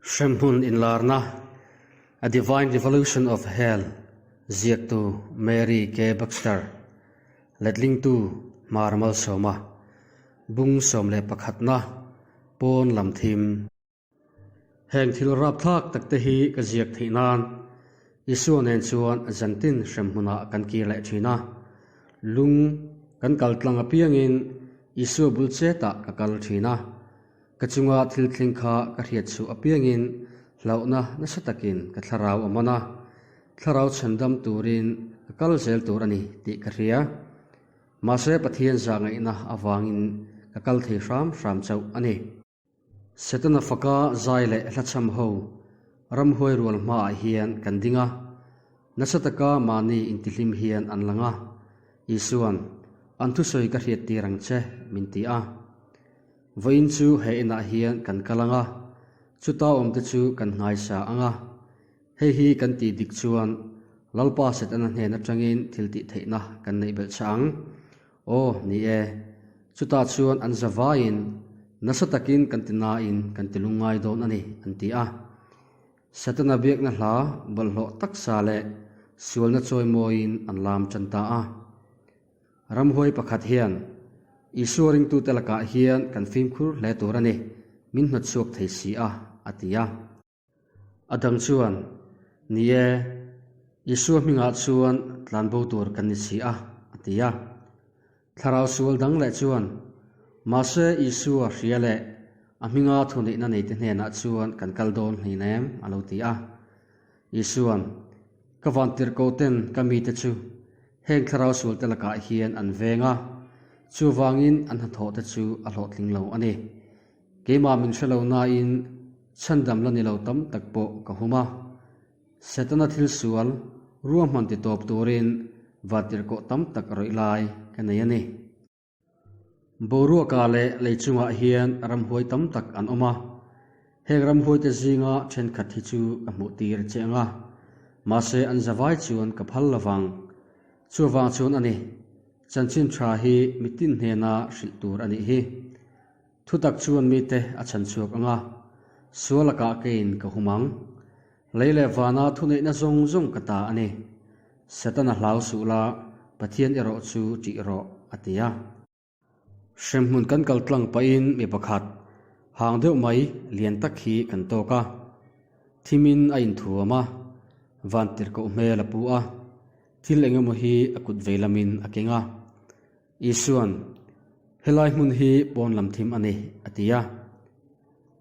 Hremhmun inlarna, A Divine Revolution of Hell, ziaktu Mary K. Baxter, letlingtu Hmar Malsawma, bung 11na, pawn lam thim. Heng thil rapthlak takte hi ka ziak theih nan Isua nen chuan zantin hremhmunah kan kir leh thin a. Lung kan kal tlang apiangin Isua bul chetah ka kal thin a. Ka chunga thil thleng kha ka hriat chhuh apiangin hlauhna nasa takin ka thlarau a man a, thlarau chhandam turin ka kal zel tur a ni tih ka hria. Mahse Pathian zahngaihna avangin ka kal thei hram hram chauh a ni. Setana faka zai leh hlachham ho ramhuai rual hmaah hian kan ding a, nasa taka mahni intihlim hian an lang a, Isua'n, An thusawi ka hriattir ang che, min ti a. Vawiin chu he inah hian kan kal ang a, chuta awmte chu kan nghaisa ang a. Hei hi kan tih dik chuan Lalpa Setana hnen atangin thil tih theihna kan neih belh chah ang. Aw, ni e. Chutah chuan an za vaiin nasa takin kan ti nain kan ti lungngai dawn a ni, an ti a. Setana biakna hla bawlhhlawh taksa leh sualna chawimawiin an lam tan ta a. Ramhuai pakhat hian, Isua ringtute lakah hian kan fimkhur hle tur a ni, min hnawtchhuak thei si a, a ti a. A dang chuan, Ni e, Isua hmingah chuan tlanbo tur kan ni si a, a ti a. Thlarau sual dang leh chuan, Mahse Isua hria leh a hminga thuneihna neite hnenah chuan kan kal dawn hleinem, a lo ti a. Isua'n, Ka vantirhkoten ka mite chu heng thlarau sualte lakah hian an veng a, chuvangin an hnathawhte chu a hlawhtling lo a ni. Keimah min hre lo nain chhandam la ni lo tam tak pawh ka hum a. Setana thil sual ruahman ti tawp turin vantirhkoh tam tak rawih lai ka nei a ni. Boruakah leh lei chungah hian ramhuai tam tak an awm a, heng ramhuaite zinga thenkhat hi chu ka hmuh tir che ang a, mahse an zavai chuan ka phal lovang. Chuvang chuan a ni, chanchin tha hi mitin hnena hrilh tur a nih hi. Thutak chuan mite a chhan chhuak ang a, sual lakah keiin ka hum ang. Lei leh vana thuneihna zawng zawng ka ta a ni. Setana hlau suh la, Pathian erawh chu ṭih rawh, a ti a. Hremhmun kan kal tlang pahin mi pakhat, hang deuh mai lian tak hi kan tawk a. Thimin a inthuam a, vantirhkoh hmel a pu a, thil eng emaw hi a kut vei lamin a keng a. Isua'n, Helai hmun hi pawn lam thim a ni, a ti a.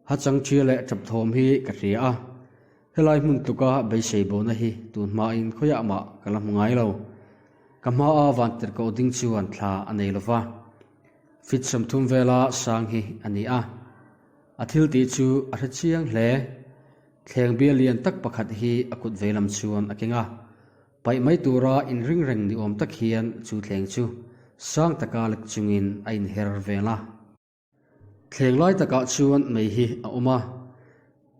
Hachang ṭhia leh ṭap thawm hi ka hria a, helai hmun tluka beisei bona hi tun hmain khawiah mah ka la hmu ngai lo. Ka hmaa vantirhkoh ding chuan thla a nei lo va, fit 30 vela sang hi a ni a. A thil tih chu a hre chiang hle. Thleng bial lian tak pakhat hi a kut veilam chuan a keng a, Paih mai tura inring reng ni awm tak hian chu thleng chu sang taka lek chungin a inher vel a. Thleng lai takah chuan mei hi a awm a,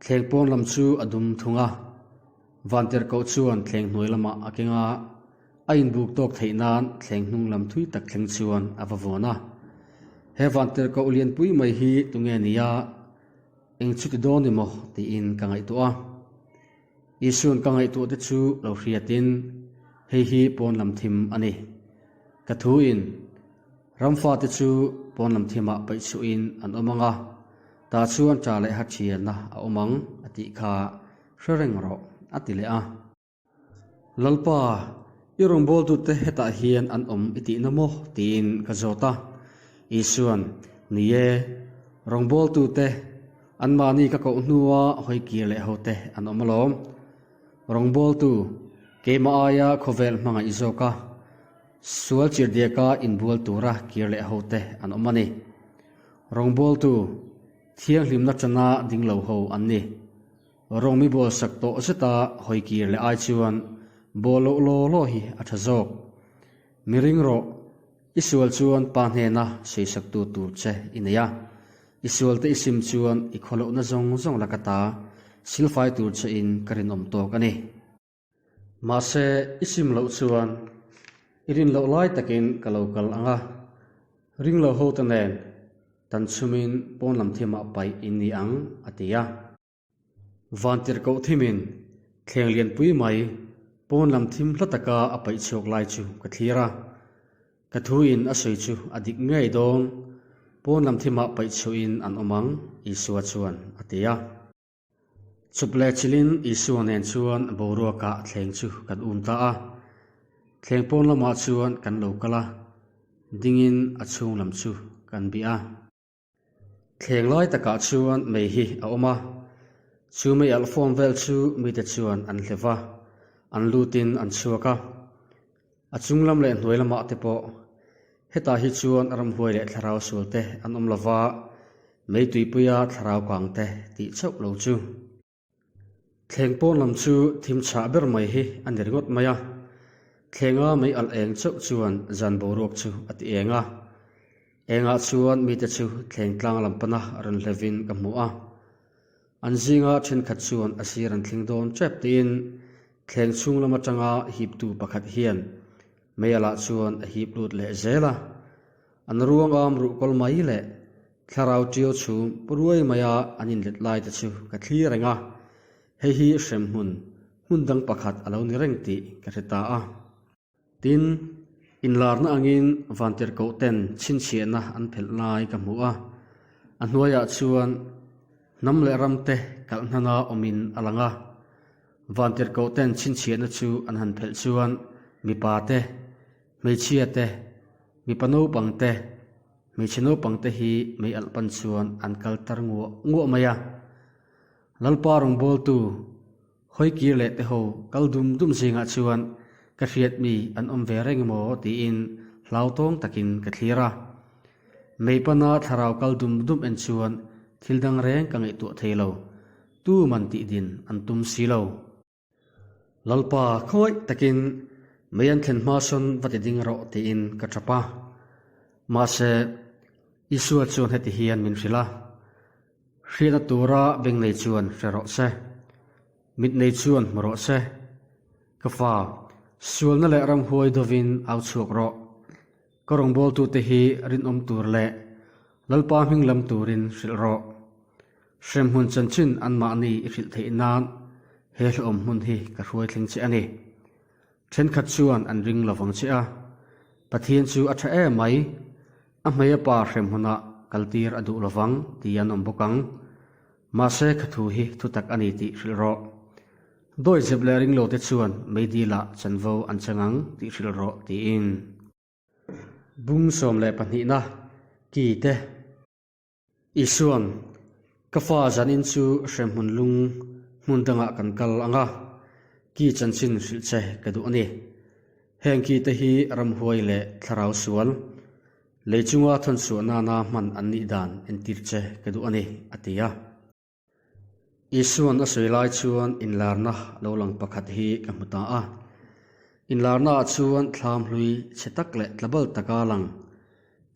thleng pawn lam chu a dum thung a. Vantirhkoh chuan thleng hnuai lamah a keng a, a inbuk tawk theih nan thleng hnung lam thui tak thleng chuan a va vawn a. He vantirhkoh lianpui mai hi tunge nia, eng chuti dawn ni maw tiin ka ngaihtuah a. Isua'n ka ngaihtuahte chu lo hriatin, Hei hi pawn lam thim a ni. Ka thuin, Ramfate chu pawn lam thimah paih chhuahin an awm ang a, tah chuan ṭa leh ha ṭhialna a awm ang, a tih kha hre reng rawh, a ti leh a. Lalpa, i rawngbawltute hetah hian an awm i tihna maw? tiin ka zawt a. Isua'n, Ni e, rawngbawltute, Anmahni ka koh hnua hawi kir leh hote an awm alawm. Rawngbawltu, keimah aia khawvel hmangaih zawka sual chirhdiaka inbual tura kir leh hote an awm a ni. Rawngbawltu, thianghlimna tana ding lo ho an ni. Rawng mi bual sak tawh zeta hawi kir leh ai chuan bual loh law law hi a tha zawk. Mi ring rawh, i sual chuan pa hnena sawisaktu tur che i nei a. I sualte i sim chuan i khawlohna zawng zawng laka ta silfai tur che in ka rinawm tawk a ni. Mahse, i sim loh chuan i rin loh lai takin ka lo kal ang a, ring lo hote nen tan chhumin pawn lam thiamah paih in ni ang, a ti a. Vantirhkoh thimin thleng lianpui mai pawn lam thim hla taka a paih chhuak lai chu ka thlir a. Ka thuin a sawi chu a dik ngei dawn, pawn lam thimah paih chhuahin an awm ang, Isua chuan a ti a. Chup leh chilhin Isua nen chuan boruakah thleng chu kan um ta a. Thleng pawn lamah chuan kan lo kal a, dingin a chhung lam chu kan bih a. Thleng lai takah chuan mei hi a awm a, chu mei alh fawm vel chu mite chuan an hlev a, an lutin an chhuak a. A chung lam leh hnuai lamah te pawh hetah hi chuan ramhuai leh thlarau sual te an awm lova, mei tuipuia thlarau kang te tih chauh lo chu. Thleng pawn lam chu thim chhah ber mai hi a ni ringawt mai a, thlenga mei alh eng chauh chuan zan boruak chu a ti eng a. Engah chuan mite chu thleng tlang lam pana rawn hlevin ka hmu a. An zinga thenkhat chuan a sir an thleng dawn tep tiin thleng chhung lam atanga hiptu pakhat hian mei alah chuan a hip lut leh zel a. An ruangam ruhkawl mai leh thlarau ṭiau chhum pu ruai maia an inlet lai te chu ka thlir reng a, hei hi hremhmun hmun dang pakhat a lo ni reng tih ka hre ta a. Tin, inlarna angin vantirhkoh ten chhinchhiahna an phelh lai ka hmu a, a hnuaiah chuan hnam leh ram te kalh hnana awmin a lang a. Vantirhkoh ten chhinchhiahna chu an han phelh chuan mipa te, hmeichhia te, mipa naupang te, hmeichhe naupang te hi mei alh pan chuan an kal tar nguah nguah mai a. Lalpa rawngbawltu Hawi kir leh te ho kal dum dum zingah chuan ka hriat mi an awm ve reng emaw tiin hlautawng takin ka thlir a. Mei pana thlarau kal dum dum en chuan thil dang reng ka ngaihtuah thei lo, tu man tih din an tum si lo. Lalpa khawi takin mei an thlen hma sawn va ti ding rawh tiin ka tap a. Mahse, Isua chuan heti hian min hrilh a. Hriatna tura beng nei chuan hre rawh se, mit nei chuan hmu rawh se. Ka fa, sualna leh ramhuai dovin au chhuak rawh. Ka rawngbawltute hi rinawm tur leh Lalpa hming lam turin hrilh rawh. Hremhmun chanchin anmahni i hrilh theih nan he hlauhawm hmun hi ka hruai thleng che a ni. Thenkhat chuan an ring lo vang che a, Pathian chu a tha em mai, a hmei a pa hrem hunah kaltir a duh lo vang ti an awm bawk ang. Mahse kha thu hi thutak a ni tih hrilh rawh. Dawi zep leh ring lo te chuan meidilah chanvo an chang ang tih hrilh rawh tiin. Bung 12na ki te. Isuan, Ka fa zanin chu hremhmun lung hmun dangah kan kal ang a, ki chanchin hrilh che ka duh a ni. Heng ki te hi ramhuai leh thlarau sual, lei chunga thawnchhuah nana hman an nih dan entir che ka duh a ni, a ti a. Isuan a sawi lai chuan inlarna lo lang pakhat hi ka hmu ta a. Inlarnaah chuan thlam hlui chhe tak leh tlabal taka lang,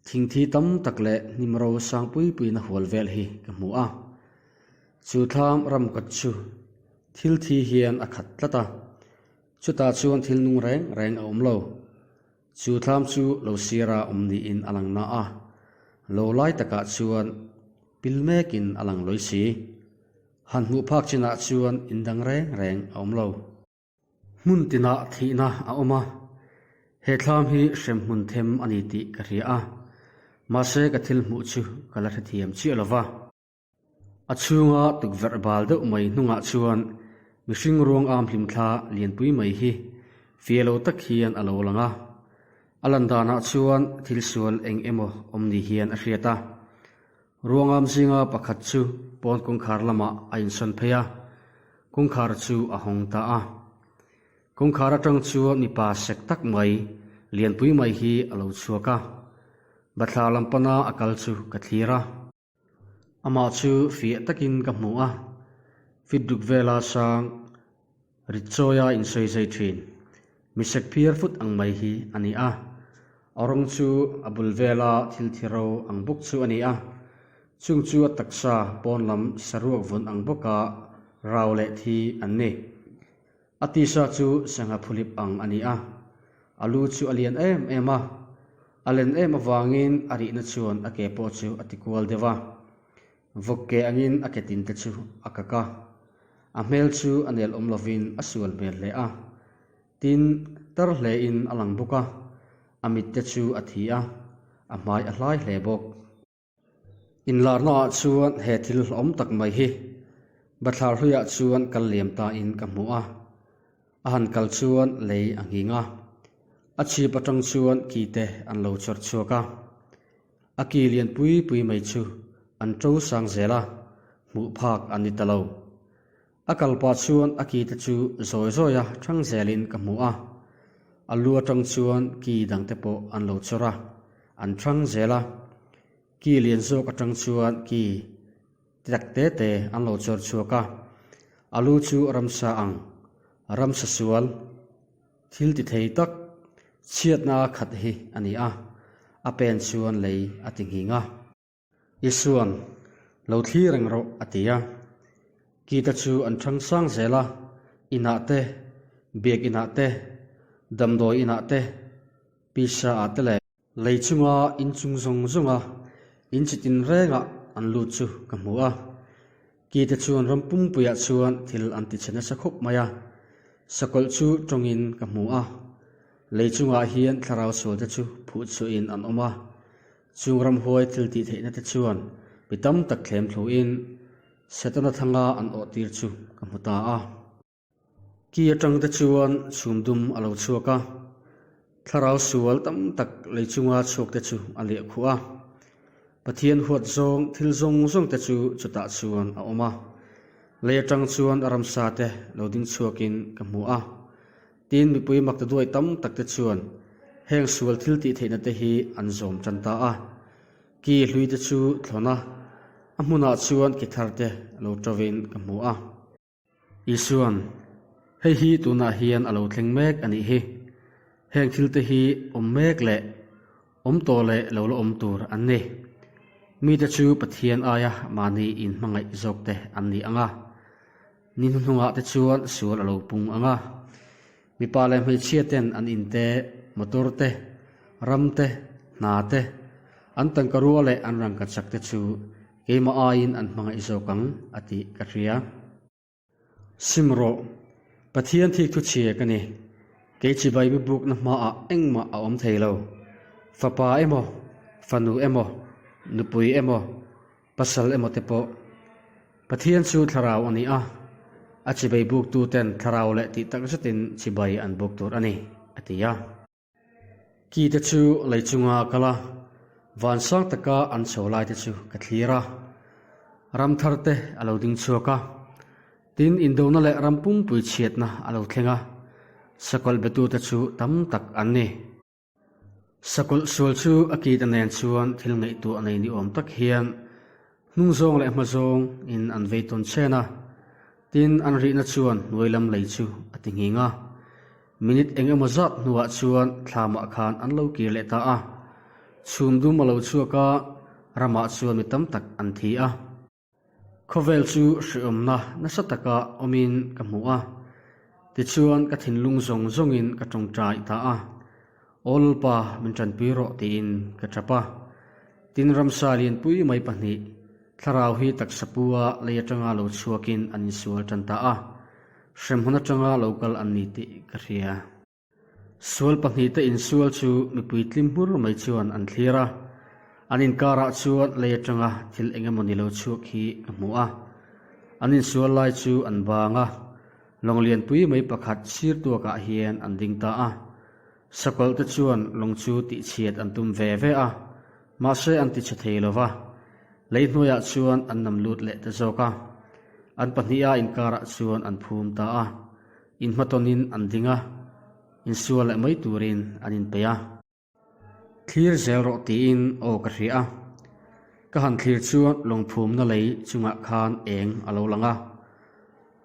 thingthi tam tak leh hnim ro sang pui puiin a hual vel hi ka hmu a. Chu thlam ram kawt chu thil thi hian a khat tlat a, chutah chuan thil nung reng reng a awm lo. Chu thlam chu lo sira awm niin a lang na a, lo lai takah chuan pil mekin a lang lawi si. Han hmuh phak chinah chuan indang reng reng a awm lo. Hmun tinah thihna a awm a, he thlam hi hremhmun them a ni tih ka hria a, mahse ka thil hmuh chu ka la hrethiam chiah lo va. A chhunga tukverh bal deuh mai hnungah chuan mihring ruang am hlimthla lianpui mai hi fia lo tak hian a lo lang a. A lan danah chuan thil sual eng emaw awm ni hian a hriat a. Ruangam zinga pakhat chu pawn kawngkhar lamah a insawn phei a, kawngkhar chu a hawng ta a. Kawngkhar atang chuan mipa sek tak mai, lianpui mai hi a lo chhuak a. Bathlar lam pana a kal chu ka thlir a. Amah chu fiah takin ka hmu a, fit duk vela sang rit chawia insawi zai thin, mi sek phiar fut ang mai hi a ni a. A rawng chu a bul vela thil thi ro ang bawk chu a ni a, chung chu a taksa pawn lam saruak vun ang bawka rau leh thi an ni. A tisa chu sangha phulip ang a ni a, a lu chu a lian em em a, a len em avangin a rihna chuan a ke pawh chu a ti kual deuh a, vawk ke angin a ke tin te chu a kak a. A hmel chu a nel awm lovin a sual hmel hle a. Tin, tar hlein a lang bawk a, a mit te chu a thi a, a hmai a hlai hle bawk. Inlarnaah chuan he thil hlawm tak mai hi bathlar hluiah chuan kal liam tain ka hmu a, a han kal chuan lei a nghing a, a chhip atang chuan ki te an lo chawr chhuak a, a ki lian pui pui mai chu an to sang zel a, hmuh phak an ni ta lo. A kal pah chuan a ki te chu zawi zawi a thang zelin ka hmu a, a lu atang chuan ki dang te pawh an lo chawr a, an thang zel a. Ki lian zawk atang chuan ki ti tak te te an lo chawr chhuak a, a lu chu ramsa ang, ramsa sual, thil ti thei tak, chhiatna khat hi a ni a, a pen chuan lei a ti nghing a. Isuan, Lo thli reng rawh, a ti a. Kita chu an thang sang zel a, inah te, biak inah te, damdawi inah te, pisa ah te leh lei chunga inchung zawng zawnga in chi tin rengah an lut chu ka hmu a. Kite chuan ram pumpuiah chuan thil an ti chhe nasa khawp mai a, sakawlh chu tawngin ka hmu a. Lei chungah hian thlarau sualte chu phuh chhuahin an awm a, Chung ramhuai thil tih theihna te chuan mi tam tak thlem thluin Setana thanga an awh tir chu ka hmu ta a. Ki atang te chuan chhum dum a lo chhuak a, thlarau sual tam tak lei chunga chhuak te chu a liah khuh a. Pathian huat zawng thil zawng zawng te chu chutah chuan a awm a. Lei atang chuan ramsa te lo ding chhuakin ka hmu a. Tin, mipui maktaduai tam tak te chuan heng sual thil tih theihna te hi an zawm tan ta a. Ki hlui te chu thlawn a, a hmunah chuan ki thar te lo ṭovin ka hmu a. Isuan, Hei hi tunah hian a lo thleng mek a nih hi. Heng thil te hi awm mek leh awm tawh leh lo la awm tur an ni. Mite chu Pathian aia mahni inhmangaih zawk te an ni ang a. Ni hnuhnungah te chuan sual a lo pung ang a, mipa leh hmeichhia ten an in te, motor te, ram te, hna te, an tangka rua leh an rangkachak te chu keimah aiin an hmangaih zawk ang a tih ka hria. Sim rawh, Pathian thik thu chhia ka ni, kei chibai mi bukna hmaah engmah a awm thei lo. Fapa emaw, fanu emaw, nupui emaw, Pasal emaw te pawh Pathian chu thlarau a ni a, a chibai buktu ten thlarau leh tih tak zetin chibai an buk tur a ni, a ti a. Ki te chu lei chunga kal a, van sang taka an chho lai te chu ka thlir a. Ram thar te a lo ding chhuak a, tin indona leh ram pumpui chhiatna a lo thleng a, sakawlh betute chu tam tak an ni. Sakawlh sual chu a kit a nen chuan thil ngaihtuah nei ni awm tak hian hnung zawng leh hma zawng in an vei tawn chhen a, tin an rihna chuan hnuai lam lei chu a ti nghing a. Minute eng emaw zat hnuah chuan thlamah khan an lo kir leh ta a, chhum dum a lo chhuak a, ramah chuan mi tam tak an thi a. Khawvel chu hreawmna nasa taka awmin ka hmu a, tichuan ka thinlung zawng zawngin ka tawngtai ta a, Aw Lalpa min tanpui rawh tiin ka tap a. Tin ramsa lianpui mai pahnih, thlarau hi taksa pu a lei atanga lo chhuakin an insual tan ta a, hremhmun atanga lo kal an ni tih ka hria. Sual pahnihte insual chu mipui tlim hmur mai chuan an thlir a, an inkarah chuan lei atanga thil eng emaw ni lo chhuak hi ka hmu a. An insual lai chu an bang a, lawng lianpui mai pakhat sir tuakah hian an ding ta a. Sakawlh te chuan lawng chu tihchhiat an tum ve ve a, mahse an tichhe thei lo va, lei hnuaiah chuan an nam lut leh ta zawk a. An pahniha inkarah chuan an phum ta a. Inhmatawnin an ding a, insual leh mai turin an inpeih a. Thlir zel rawh tiin aw ka hria a, ka han thlir chuan lawngphumna lei chungah khan eng a lo lang a.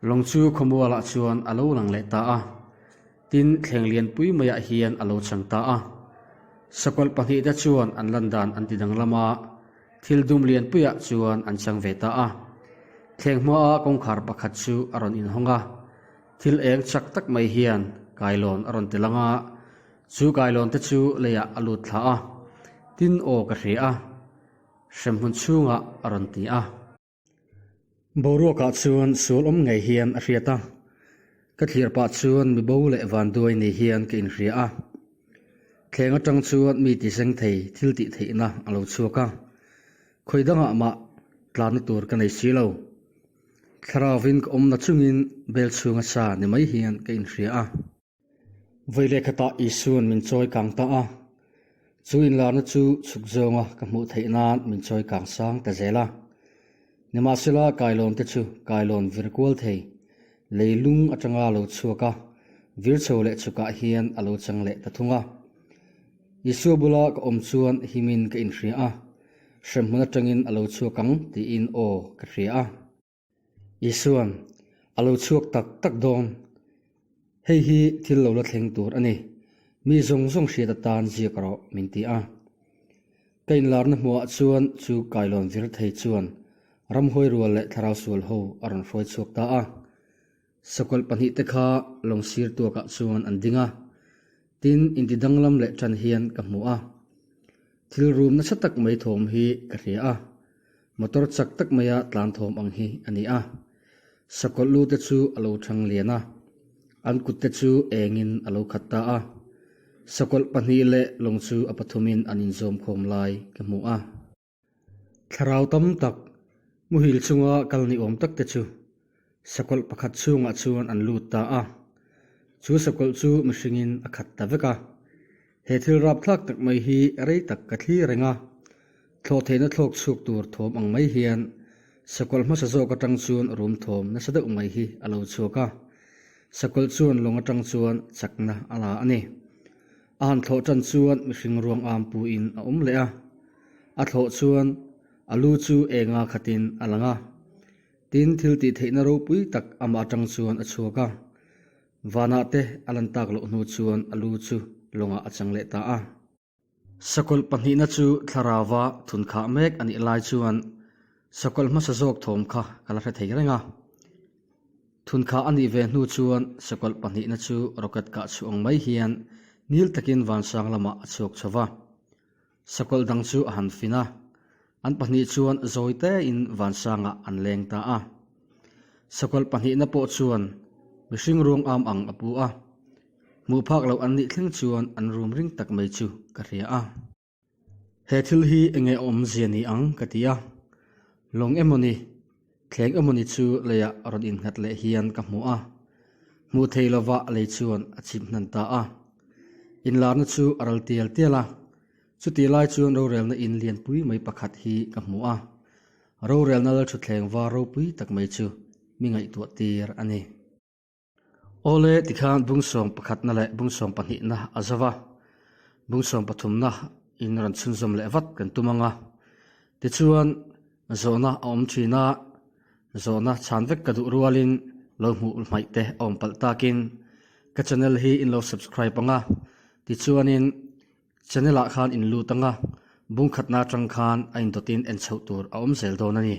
Lawng chu khawmualah chuan a lo lang leh ta a, tin thleng lianpui maiah hian a lo chang ta a. Sakawlh pahnihte chuan an lan dan an ti danglam a, Thil dum lianpuiah chuan an chang ve ta a. Thleng hmaa kawngkhar pakhat chu a rawn inhawng a, thil eng chak tak mai hian kailawn a rawn ti lang a, chu kailawn te chu leiah a lut thla a, tin aw ka hria a, hremhmun chhungah a rawn ti a. Boruakah chuan sual awm ngei hian a hriat a, ka thlir pah chuan mi bo leh vanduai ni hian ka inhria a. Thleng atang chuan mi tizeng thei thil tih theihna a lo chhuak a, khawi dangah mah tlanna tur ka nei si lo. Thlarauvin ka awmna chungin bel chhunga sa ni mai hian ka inhria a. Vawi lehkhatah Isua'n min chawi kang ta a, chu inlarna chu chhuk zawnga ka hmuh theih nan min chawi kang sang ta zel a. Nimahsela kailawn te chu kailawn vir kual thei, lei lung atanga lo chhuak a, vir chho leh chhukah hian a lo chang leh ta thung a. Isua bula ka awm chuan himin ka inhria a, hremhmun atangin a lo chhuak ang tiin aw ka hria a. Isua'n a lo chhuak tak tak dawn. Hei hi thil lo la thleng tur a ni. Mi zawng zawng hriat atan ziak rawh min ti a. Ka inlarna hmuhah chuan chu kailawn vir thei chuan ramhuai rual leh thlarau sual ho a rawn hruai chhuak ta a. Sakawlh pahnihte kha lawng sir tuakah chuan an ding a, tin inti danglam leh tan hian ka hmu a. Thil rum nasa tak mai thawm hi ka hria a, motor chak tak maia tlan thawm ang hi a ni a. Sakawlh lu te chu a lo thang lian a, an kut te chu engin a lo khat ta a. Sakawlh pahnih leh lawng chu a pathumin an inzawmkhawm lai ka hmu a. Thlarau tam tak, muhil chunga kal ni awm tak te chu sakawlh pakhat chhungah chuan an lut ta a. Chu sakawlh chu mihringin a khat ta vek a. He thil rapthlak tak mai hi rei tak ka thlir reng a. Thlawh theihna thlawk chhuak tur thawm ang mai hian sakawlh hmasa zawk atang chuan rum thawm nasa deuh mai hi a lo chhuak a. Sakawlh chuan lawng atang chuan chakna a la a ni. A han thlawh tan chuan mihring ruang am puin a awm leh a. A thlawh chuan a lu chu enga khatin a lang a. Tin, thil tih theihna ropui tak amah atang chuan a chhuak a. Vanah te a lan tak loh hnu chuan a lu chu lawngah a chang leh ta a. Sakawlh pahnihna chu thlarauva thun khah mek a nih lai chuan sakawlh hmasa zawk thawm kha ka la hre thei reng a. Thun khah a nih ve hnu chuan sakawlh pahnihna chu rocket kah chhuah ang mai hian nil takin vansang lamah a chhuak chho va. Sakawlh dang chu a han fin a, an pahnih chuan zawi tein vansangah an leng ta a. Sakawlh pahnihna pawh chuan mihring ruang am ang a pu a, hmuh phak loh an nih thleng chuan an rum ring tak mai chu ka hria a. He thil hi enge awmzia ni ang ka ti a, lawng emawni, thleng emawni chu leiah rawn innghat leh hian ka hmu a, hmuh thei lova lei chuan a chip hnan ta a. Inlarna chu a ral tial tial a, chutih lai chuan rorelna in lianpui mai pakhat hi ka hmu a, rorelna lalthutthleng var ropui tak mai chu mi ngaihtuah tir a ni. Awle tikhan bungsawm pakhatna leh bungsawm pahnihna a zo va, bungsawm pathumna in rawn chhunzawm leh vat kan tum ang a. Tichuan, zawhna a awm thin a, zawhna chhan vek ka duh rualin lo hmuh hmaih te a awm palh takin ka channel hi in lo subscribe ang a, tichuanin channel ah khan in lut ang a, bungkhatna atang khan a indawtin en chhoh tur a awm zel dawn a ni.